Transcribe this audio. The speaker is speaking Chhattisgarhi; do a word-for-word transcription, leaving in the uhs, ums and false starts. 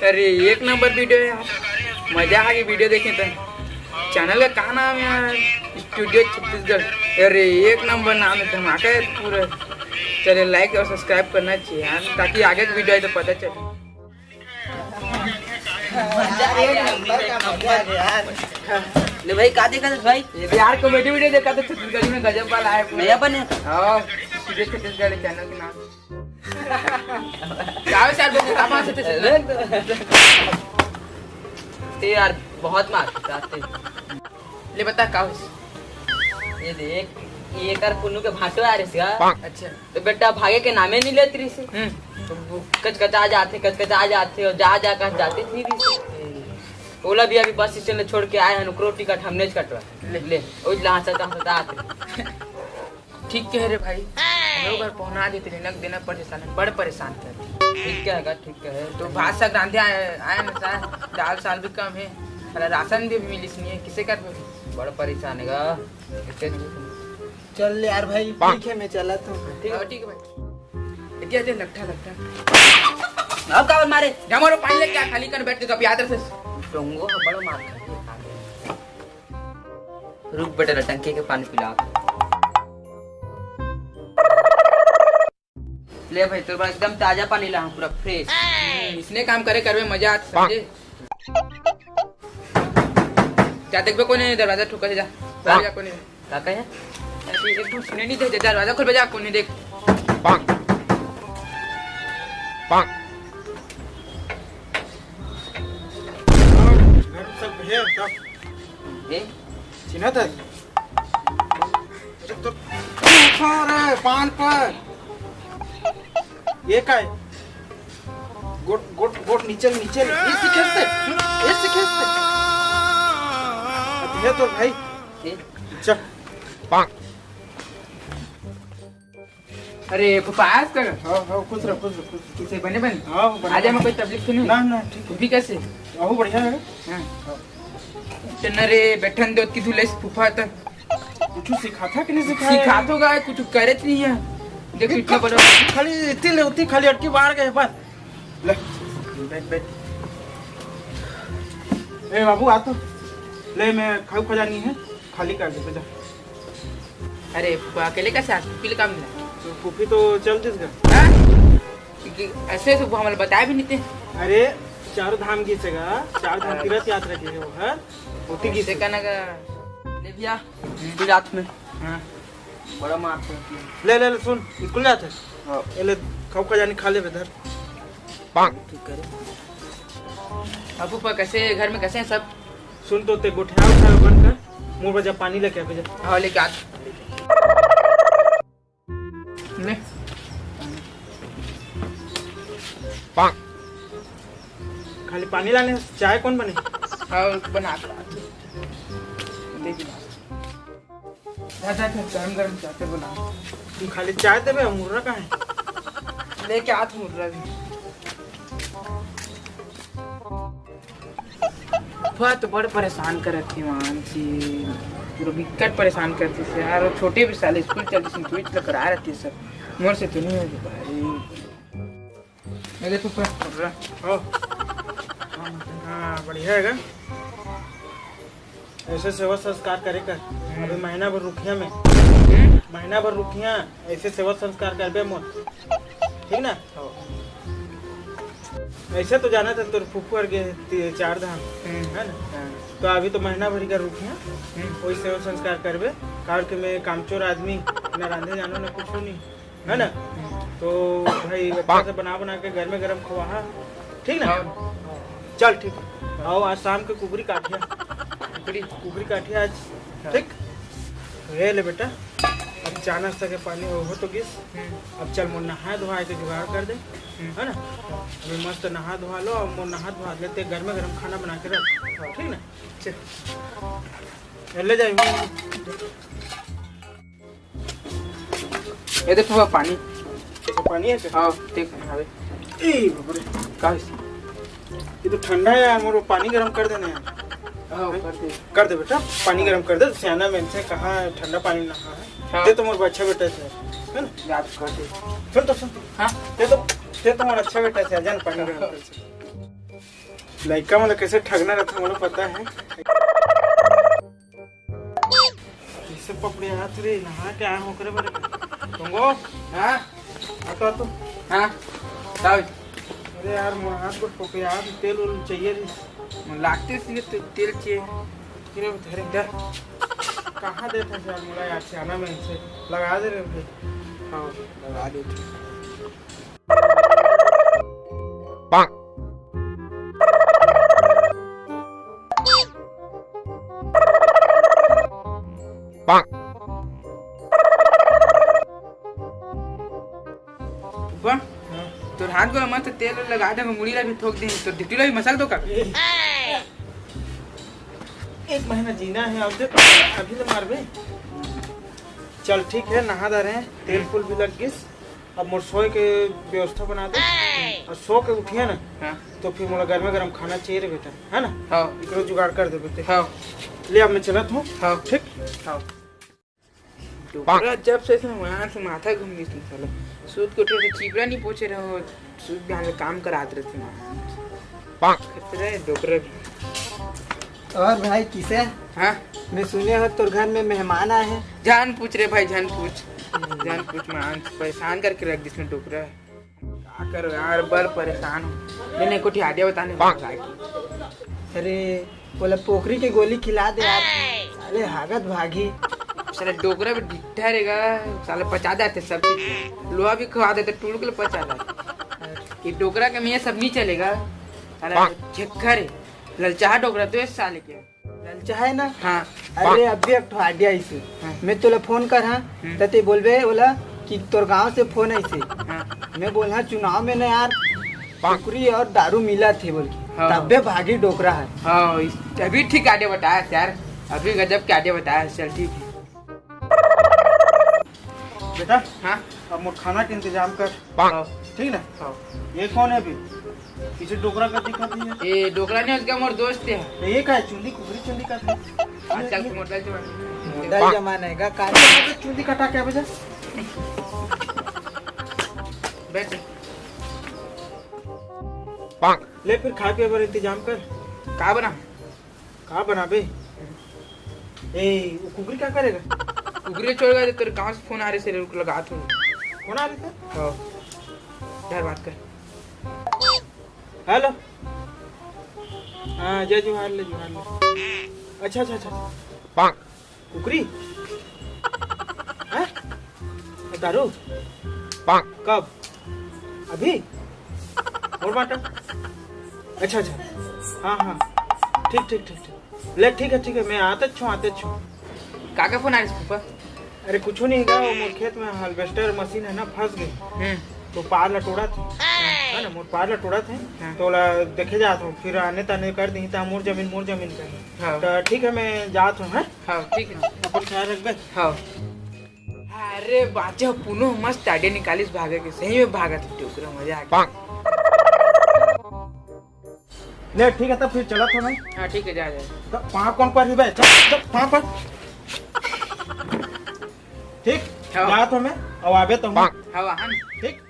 अरे, एक नंबर वीडियो हे यार, मजा आ गई वीडियो देखे तो। चैनल का का नाम हे यार? स्टूडियो छत्तीसगढ़। अरे, एक नंबर नाम हे, धमाका हे पूरा। चले, लाइक और सब्सक्राइब करना चाहिए यार, ताकि आगे की वीडियो आए तो पता चले। मजा आ गया, एक नंबर का मजा आ गया यार। ले भाई, का देखत हस भाई? ये तो यार कॉमेडी वीडियो देखा तो छत्तीसगढ़ी में गजब वाला है पूरा। नया बने? हाँ, सीधे छत्तीसगढ़ी चैनल के नाम। का हो सर, बोल, का बात है? ए यार, बहुत मार खाते। ले बता, का हो? ये देख, ये कर पुन्नू के भांटो आ रहे इसका। अच्छा। तो बेटा भागे के नामे नहीं लेत रही से। हम्म। तो वो कचकचा जाते, कचकचा जाते और जा जा कर जाते नहीं रही से। ओला भी अभी बस स्टैंड ले छोड़ के आए हैं, ओकरो टिकट हमने कटवा। ले। ले, ओइ ला हंसत हंसत आत रहे। ठीक कहे रे भाई, हमरो घर पहुना देते, लेना देना परेशान है, बड़ परेशान कर। ठीक कहे गा, ठीक कहे। तो भात साग रांधे आए, आए ना सा, दाल साल भी कम है, अरे राशन भी मिलिस नहीं है, किसे कर भी? बड़ परेशान है गा। चल यार भाई, ठीक है, मैं चला तो। ठीक है, ठीक है भाई। इतिया दे लट्ठा, लट्ठा। अब का मारे? जा मारो, पानी लेके आ, खाली कर बैठ के कब याद रहे। डोंगो है, बड़ो मार खा। रुक बेटा, टंकी के पानी पिला। ले भाई, तोर बर एकदम ताजा पानी ला हूँ, पूरा फ्रेश। इसने काम करे करबे मजा आत समझे। जा देखबे कोने दरवाजा ठोका से जा। बाहर जा कोने। का कहे? अरे, एक ठो सुने नहीं दे, दरवाजा खोलबे जा कोने देख। घर सब है, सब। ए? चिन्हत है? अरे तो अरे, पान पर। ये का है? गोट, गोट, गोट, नीचे, नीचे। ये सीखे से? ये सीखे से? अब ये तो भाई। ए? चल। अरे, फूफा, आज कर। हाँ, हाँ, खुश रह, खुश रह, खुश रह। किसे बने बने? हाँ, वो बने आजा, बने। मैं कोई तकलीफ तो नहीं? ना, ना, ठीक है। तू भी कैसे? हाँ, वो बढ़िया है। हाँ। चन्ना रे, बैठन दो की धुले फूफा तक। कुछ सिखाता कि नहीं सिखाया? सिखातो का है, कुछ करत नहीं है। देखो, इतना बड़ा। खाली इतनी ले, उतनी खाली अटकी बाहर गए, बस। ले, बैठ, बैठ। ए बाबू, आ तो। ले, मैं खाऊ खजानी है, खाली कर दे, जा। अरे, फूफा, अकेले कैसे आज? फूफी ले काम मिला? तो फूफी तो चल दिस घर। हाँ? कि, कि ऐसे, ऐसे वो हमारे बताया भी नहीं थे। अरे, चारों धाम की जगह, चार धाम अच्छा। तीर्थ यात्रा की है वो घर, होती की ऐसे से। कहना का। ले भैया, हम्म। तू रात में। हाँ। बड़ा मार पड़ती है। ले, ले, ले, सुन, स्कूल जाते हैं। हाँ। ये ले, खाऊ खजानी खा ले, इधर। ठीक करे। अब फूफा, कैसे, घर में कैसे हैं सब? सुन तो, ते गोठिया उठा बंद कर, मोर बजा पानी लेके आ, जा। हाँ, लेके आ। ले। खाली पानी लाने, चाय कौन बने? हाँ, बना के ला। दे दिला। जा, जा, जा, गरम गरम चाय ते बना। तू खाली चाय देबे, मुर्रा कहाँ है? लेके आ तू मुर्रा भी। फूफा तो बड़ परेशान करत हे मानसी, पूरा बिकट परेशान करत हे यार। वो छोटे भी साले स्कूल चल दिस, तो इतना करा रहती है सब। मोर से तो नहीं होगी भाई। ये देखो पूरा। हाँ, बढ़िया है। ऐसे सेवा संस्कार करे कर। हम्म। अभी महीना भर रुकिया में। हम्म? महीना भर रुकिया, ऐसे सेवा संस्कार करबे मोर। ठीक ना? हाँ। ऐसे तो जाना था तोर फुफुअर गे ती-, चार धाम, हम्म। है ना? हाँ। तो अभी तो महीना भर का रुकिया, हम्म। वही सेवा संस्कार करबे। कारण कि मैं कामचोर आदमी, ना रांधे जानो, ना कुछ नहीं। है ना? हम्म। तो भाई, अच्छा से बना, बना के गरमे गरम खवा, हाँ? ठीक ना? हाँ। चल, ठीक है। आओ, आज शाम के कुकरी काटिया। कुकरी? कुकरी काटिया आज। हाँ। ठीक? ये ले बेटा, अब चाय नाश्ता के पानी हो, हो तो गिस। हम्म। अब चल, मोर नहाए धोआए के जुगाड़ कर दे। हम्म। है ना? अभी मस्त नहा धोआ लो, और मोर नहा धोआ लेते, गरमे गरम खाना बना के रख। हाँ। ठीक ना? चल। ये ले जाइए। ये देख फूफा, पानी। ये पानी है क्या? हाँ, ठीक है, अबे। ए, बाप रे। का है? ये तो ठंडा है यार, मोर पानी गरम कर देना यार। हाँ, कर दे। कर दे बेटा, पानी गरम कर दे। सियाना में से कहाँ ठंडा पानी नहा है? हाँ। दे तो मोर अच्छा बेटा से, है ना? याद कर दे। सुन तो सुन। हाँ? दे तो, दे तो मोर अच्छा बेटा से, जान पानी गरम कर दे। लइका मन ला कइसे ठगना रहिथे, मोला पता हे। कइसे पपड़ियात रे, नहा के आए हों ओकरे बर। टोंगो, हाँ? आ तो, आ तो। हाँ, का होइस? अरे यार, मोर हाथ गोड़ पपड़ियात, तेल उल चाहिए रे। मोर लागते सीधे ते-, तेल चाहिए। किरे धरे, इधर। कहाँ देत हस यार, मोला यार, सियाना में से लगा दे रे भाई। हाँ, लगा देत हँव। फूफा, हाँ। तोर हाथ गोड़ मस्त तेल लगा दे, मुड़ी ला भी ठोक दे, तोर ढिट्टी ला भी मसल दो का? एक महीना जीना हे, अब देख, अभी तो मारबे। चल ठीक हे, नहा दा रहे, तेल फूल भी लग गिस। अब मोर सोए के व्यवस्था बना दे। अउ सो के उठिया ना, हाँ। तो फिर मोला गरमे गरम खाना चाहिए रे बेटा, है ना? हाँ। एकरो जुगाड़ कर देबे ते। हाँ। ले, अब मैं चलत हँव। हाँ। ठीक? हाँ। डोकरा जब से इसने वहाँ से माथा घूम गई तुम साला। सूत के उठे थे, चिपरा नहीं पोछे रहे हो, सूत बिहान में काम करात रहे थे वहाँ। खतरा है डोकरा भी। और भाई किसे? हाँ? मैं सुने हो तोर घर में मेहमान आए हैं। झन पूछ रे भाई, झन पूछ। झन पूछ, मैं परेशान करके रख दिस डोकरा। का करो यार, बड़ परेशान हँव। नहीं, नहीं, कोठी idea बता, नहीं, भाई। अरे, ओला पोकरी के गोली खिला दे यार। साले हागत भागी। साले डोकरा भी ढिट्ठा रहेगा, साले पचा देथे सब चीज। लोहा भी खवा देथे, टूड़ के पचा देथे। ये डोकरा के में सब नहीं चलेगा। साला झेक्खर है, ललचाहा डोकरा तो ये साले के। ललचाहा है ना? हाँ। अरे, अभी एक ठो idea आइसे। हाँ। मैं तोला फोन करहूँ, हम्म। त ते बोलबे ओला कि तोर गांव से फोन आइसे। हाँ। मैं बोलहूँ चुनाव में ना यार, कुकरी और दारू मिलथे बोल के। हाँ। तब्बे भागी डोकरा ह। हाँ, इस-, अभी ठीक idea बताया यार, अभी गजब के idea बताया, चल ठीक है। बेटा, हाँ? अब मोर खाना के इंतजाम कर। हाँ। ठीक ना? हाँ। ये कौन है अभी? पीछे डोकरा का दिखत हे। ए, डोकरा नहीं, उसका मोर दोस्त है। तो ये का है? चुंदी, कुकरी चुंदी का है? हाँ, चल, मोटरसाइकिल से बैठ। मोटरसाइकिल जमाना है का? कार तो चुंदी कटा के आबे जा। बैठ। ले फिर खाए पिए बर इंतजाम कर। का बना? का बनाबे? ए, वो कुकरी का करेगा? कुकरी छोड़ गए, तेरे गांव से फोन आ रहे से, रुक, लगा तू। फोन आ रहे थे? हाँ। यार, बात कर। हेलो। हाँ, जय जोहार ले, जोहार ले। अच्छा, अच्छा, अच्छा। कुकरी? हैं? दारू? कब? अभी? मोर बाटा? अच्छा, अच्छा। हाँ, हाँ। ठीक, ठीक, ठीक, ठीक। ले, ठीक है, ठीक है, मैं आते छो, आते छो। का का फोन आ रही फूफा? अरे, कुछ नहीं गा, वो मोर खेत में हार्वेस्टर मशीन है ना, फंस गई। हम्म। तो पार ला टोड़ाथे, है ना, मोर पार ला टोड़ाथे, हाँ। तो ओला देखे जात हूँ, फिर आने ताने कर दी, ता मोर जमीन, मोर जमीन कर। हाँ। तो ठीक है, मैं जात हूँ, हैं? हाँ, ठीक है। अपन ख्याल रखबे। हाँ। अरे बाचा, पुनः मस्त idea निकालिस भागे के, सही में भागत हे डोकरा, मजा आ गया। ले ठीक है, तब फिर चलत हूँ मैं। हाँ, ठीक है, जा, जा। तो पाँव कौन पर बे? चल, चल, पाँव पर। ठीक? हाँ। जात हूँ मैं, अब आबे तो हूँ। हाँ, हाँ। ठीक?